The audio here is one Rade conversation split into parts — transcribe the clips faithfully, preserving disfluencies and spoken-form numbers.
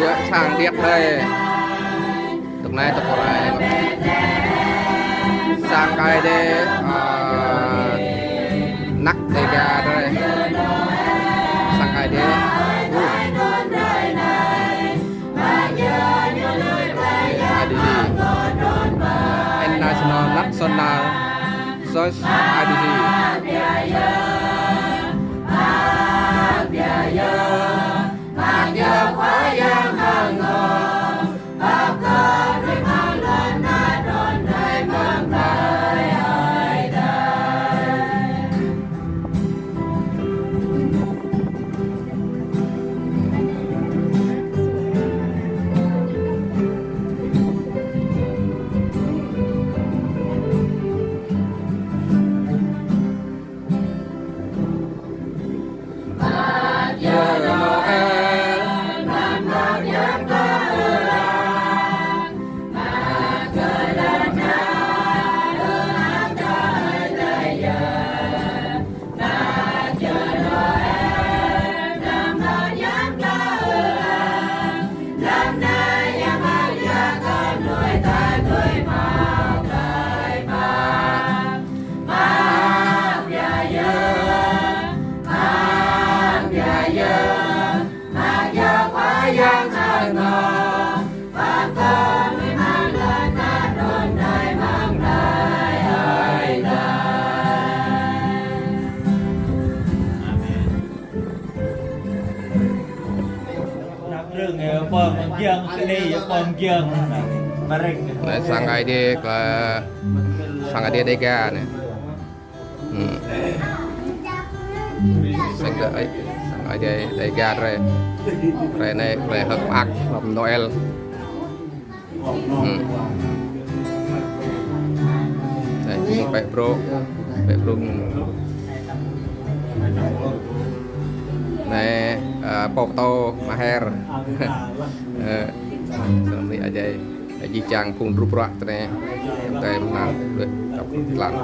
Yơh, sang điêt đei. Tơ̆ng anei tơ̆ng pô rai. Sang Aê Diê, ơ, anak Dega đei. Sang Aê Diê. Ơ. Aê Diê. International National Church Aê Diê. Anei sang Aê Diê kơ, sang Aê Diê Dega anei. Hmm. Sang Aê, sang Aê Diê Dega drei. Drei anei, drei hơ̆k mơak hlăm Noel. Hmm. Anei, pĕ brô̆, pĕ brô̆. Anei, ơ, pô ptô Maher. Ơ, snăn ni Aê Diê. Jih jang phung rup ruă tinei. Tơdah mnă, tăp tlan.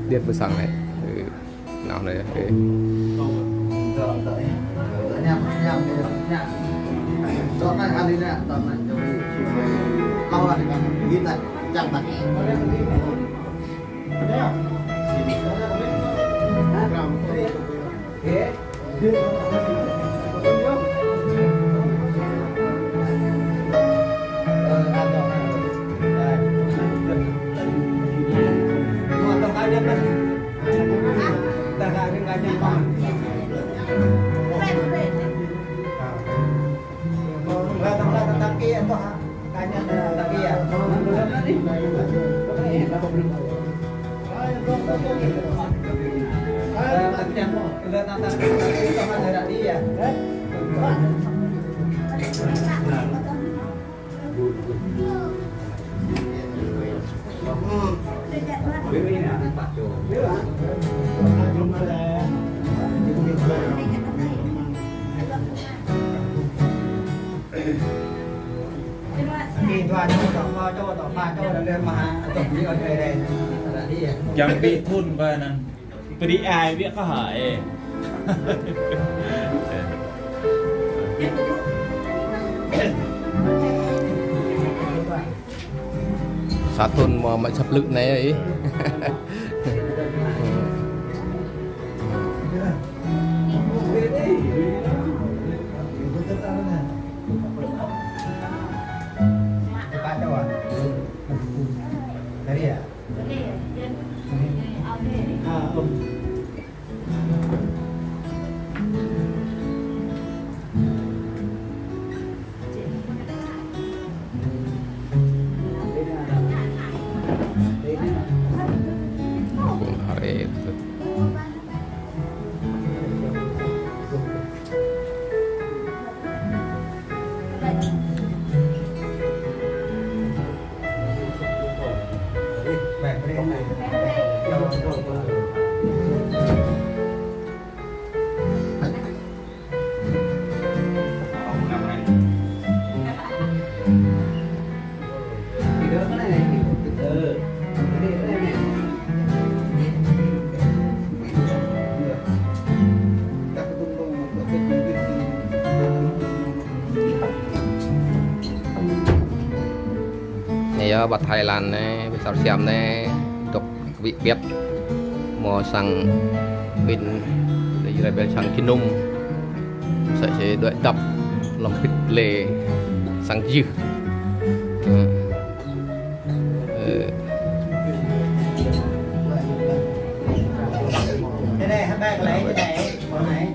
Điêt pơ sang anei. Ơ, nao anei, ơ. Jăm bi thŭn ba anăn. Pdi ai biă kơ hă, ê. Sa thŭn mâo mă săp lư̆ anei, ê. Anei yơh, ƀă Thái Lan anei, ƀă čar Siam anei, dôk kơ ƀĭt ƀiăt, mâo sang ƀĭn, leh anăn ƀiă sang jơnum, msĕ si đuĕ dăp, hlăm pĭt leh sang jưh. Ơ. Ơ. Cái này hai ba cái này, cái này, con này.